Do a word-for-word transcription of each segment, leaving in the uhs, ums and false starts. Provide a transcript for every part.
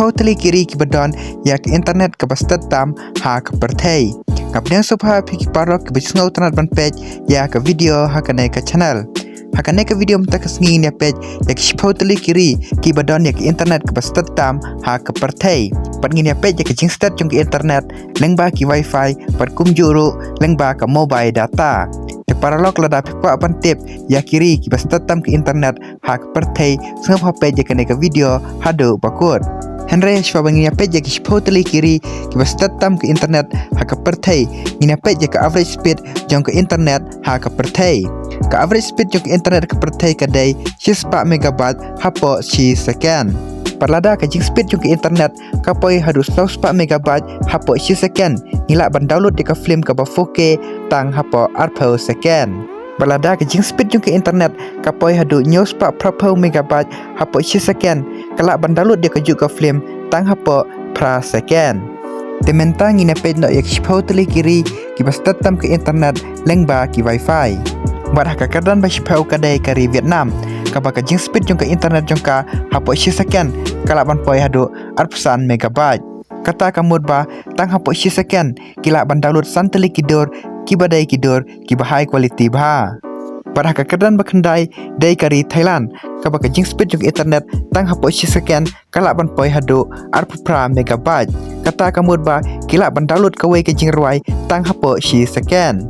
shiphew tylli ki ri kiba don ïa ka internet kaba stet tam ha ka pyrthei. Nga pdiang sngewbha ïa phi ki paralok kiba sngew tynnad ban peit ïa ka video ha kane ka channel. Ha kane ka video mynta ka sngi ngin ïa peit ïa ki shiphew tylli ki ri kiba don ïa ka internet kaba stet tam ha ka pyrthei. Bad ngin ïa peit ïa ka jingstet jong ka internet lyngba ki wifi bad kumjuh ruh lyngba ka mobile data. Te paralok, lada phi kwah ban tip ïa ki ri kiba stet tam ka internet ha ka pyrthei, sngewbha peit ïa kane ka video haduh ba kut. Hynrei shuwa ba ngin ïa peit ïa ki shiphew tylli ki ri kiba stet tam ka internet ha ka pyrthei, ngin ïa peit ïa ka average speed jong ka internet ha ka pyrthei. Ka average speed jong ka internet ha ka pyrthei ka dei shispah megabyte hapoh shi second. Bad lada ka jingspeed jong ka internet ka poi haduh saw spah megabyte hapoh shi second, ngi lah ban download ïa ka film kaba four K tang hapoh arphew second. Bad lada ka jingspeed jong ka internet ka poi haduh hynñiew spah phraphew megabyte hapoh shi second, ka lah ban download ïa kajuh ka film tang hapoh phra second. Te mynta ngin ïa peit noh ïa ki shiphew tylli ki ri kiba stet tam ka internet lyngba ki wifi. Bad ha ka kyrdan ba shiphew ka dei ka ri Vietnam, kaba ka jingspeed jong ka internet jong ka hapoh shi second ka lah ban poi haduh arphew san megabyte. Kata ka mut ba tang hapoh shi second ki lah ban download san tylli ki dur kiba dei ki dur kiba high quality bha. Bad ha ka kyrdan ba khyndai dei ka ri Thailand, kaba ka jingspeed jong ka internet tang hapoh shi second ka lah ban poi haduh arphew phra megabyte. Kata ka mut ba ki lah ban download kawei ka jingrwai tang hapoh shi second.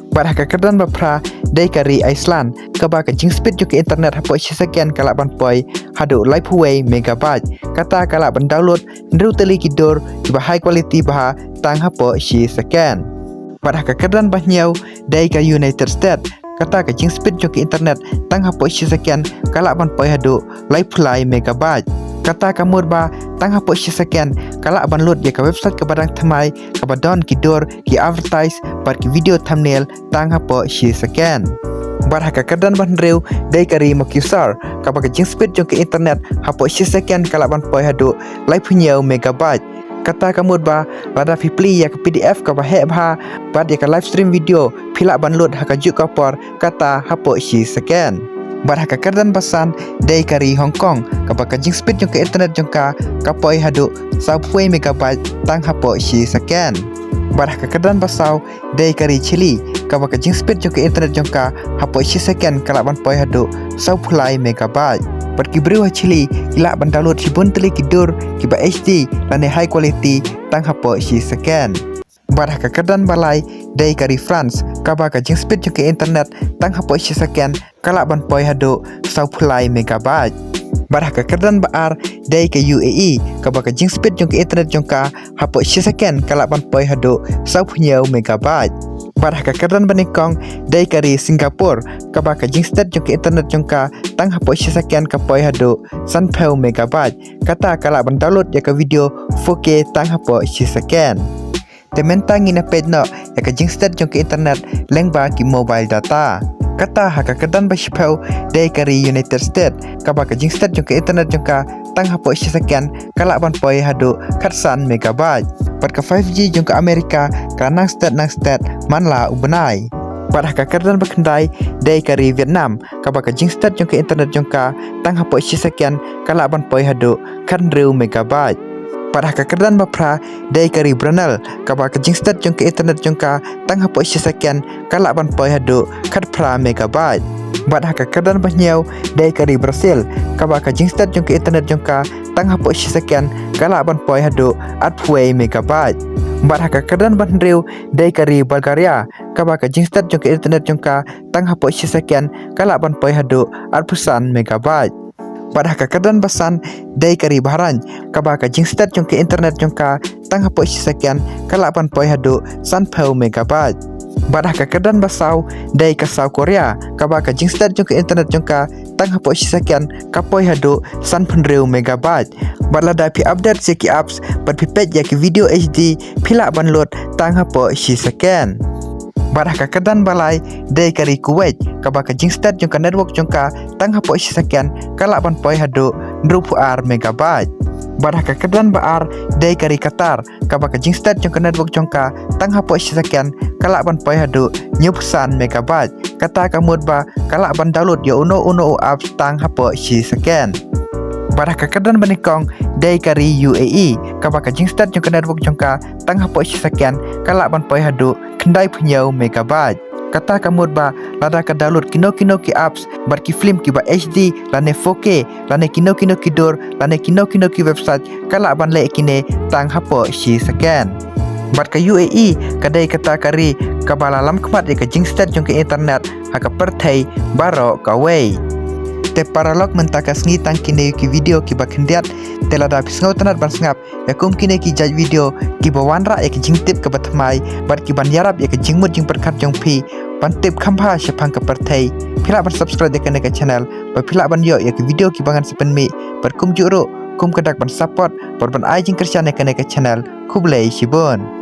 Bad ha ka kyrdan ba phra dei ka ri Iceland, kaba ka jingspeed jong ka internet hapoh shi second ka lah ban poi haduh laiphew wei megabyte. Kata ka lah ban download hynriew tylli ki dur kiba high quality bha tang hapoh shi second. Bad ha ka kyrdan ba hynñiew dei ka United States, kata ka jingspeed jong ka internet tang hapoh shi second ka lah ban poi haduh laiphew lai megabyte. Kata ka mut ba tang hapoh shi second ka lah ban load ïa ka website kaba dang thymmai kaba don ki dur, ki advertise bad ki video thumbnail tang hapoh shi second. Bad ha ka kyrdan ba hynriew dei ka ri Macassar, kaba ka jingspeed jong ka internet hapoh shi second ka lah ban poi haduh laiphew hynñiew megabyte. Kata ka mut ba lada phi plie ïa ka P D F kaba heh bha bad ïa ka live stream video, phi lah ban load ha kajuh ka por kata hapoh shi second. Bad ha ka kyrdan ba san dei ka ri Hong Kong, kaba ka jingspeed jong ka internet jong ka ka poi haduh sawphew wei megabyte tang hapoh shi second. Bad ha ka kyrdan ba saw dei ka ri Chile, kaba ka jingspeed jong ka internet jong ka hapoh shi second ka lah ban poi haduh sawphew lai megabyte. Bad ki briew ha Chile ki lah ban download shibun tylli ki dur kiba H D lane high quality tang hapoh shi second. Bad ha ka kyrdan ba lai dei ka ri France, kaba ka jingspeed jong ka internet tang hapoh shi second ka lah ban poi haduh sawphew lai megabyte. Bad ha ka kyrdan ba ar dei ka U A E, kaba ka jingspeed jong ka internet jong ka hapoh shi second ka lah ban poi haduh sawphew hynñiew megabyte. Bad ha ka kyrdan ba nyngkong dei ka ri Singapore, kaba ka jingstet jong ka internet jong ka tang hapoh shi second ka poi haduh sanphew megabyte. Kata ka lah ban download ïa ka video four K tang hapoh shi second. Te mynta ngin ïa peit noh ïa ka jingstet jong ka internet lyngba ki mobile data. Kata ha ka kyrdan ba shiphew dei ka ri United States, kaba ka jingstet jong ka internet jong ka tang hapoh shi second ka lah ban poi haduh khatsan megabyte. Bad ka five G jong ka America ka nang stet nang stet man la u bnai. Bad ha ka kyrdan ba khyndai dei ka ri Vietnam, kaba ka jingstet jong ka internet jong ka tang hapoh shi second ka lah ban poi haduh khathynriew megabyte. Bad ha ka kyrdan ba phra dei ka ri Brunei, kaba ka jingstet jong ka internet jong ka tang hapoh shi second ka lah ban poi haduh khatphra megabyte. Bad ha ka kyrdan ba hynñiew dei ka ri Brazil, kaba ka jingstet jong ka internet jong ka tang hapoh shi second ka lah ban poi haduh arphew wei megabyte. Bad ha ka kyrdan ba hynriew dei ka ri Bulgaria, kaba ka jingstet jong ka internet jong ka tang hapoh shi second ka lah ban poi haduh arphew san megabyte. Bad ha ka kyrdan ba san dei ka ri Bahrain, kaba ka jingstet jong ka internet jong ka tang hapoh shi second ka lah ban poi haduh sanphew megabyte. Bad ha ka kyrdan ba saw dei ka South Korea, kaba ka jingstet jong ka internet jong ka tang hapoh shi second ka poi haduh sanphew hynriew megabyte. Bad lada phi update sha ki apps bad phi peit ïa ki video H D, phi lah ban load tang hapoh shi second. Bad ha ka kyrdan ba lai dei ka ri Kuwait, kaba ka jingstet jong ka network jong ka tang hapoh shi second ka lah ban poi haduh hynriewphew ar megabyte. Bad ha ka kyrdan ba ar dei ka ri Qatar, kaba ka jingstet jong ka network jong ka tang hapoh shi second ka lah ban poi haduh hynñiewphew san megabyte. Kata ka mut ba ka lah ban download ïa uno uno u apps tang hapoh shi second. Bad ha ka kyrdan ba nyngkong dei ka ri U A E, kaba ka jingstad jong ka network jong ka tang hapoh shi second ka lah ban poi haduh khyndai phew hynñiew megabyte. Kata ka mut ba lada ka download kino kino ki apps bad ki film kiba H D lane four K lane kino kino ki dur lane kino kino ki website ka lah ban leh kine tang hapoh shi second. Bad ka U A E ka dei kata ka ri kaba la lam khmat ïa ka jingstad jong ka internet ha ka pyrthei baroh kawei. Te paralok, mynta ka sngi tang kine ki video kiba khyndiat. Te lada phi sngewtynnat ban sngap ïa kum kine ki jait video kiba wanrah ïa ka jingtip kaba thymmai bad kiban ïarap ïa ka jingmut jingpyrkhat jong phi ban tip kham bha shaphang ka pyrthei, phi lah ban subscribe ïa kane ka channel bad phi lah ban ïoh ïa ki video kiba ngan sa pynmih bad kumjuh ruh kum ka dak ban support bad ban ai jingkyrshan ïa kane ka channel. Khublei shibun.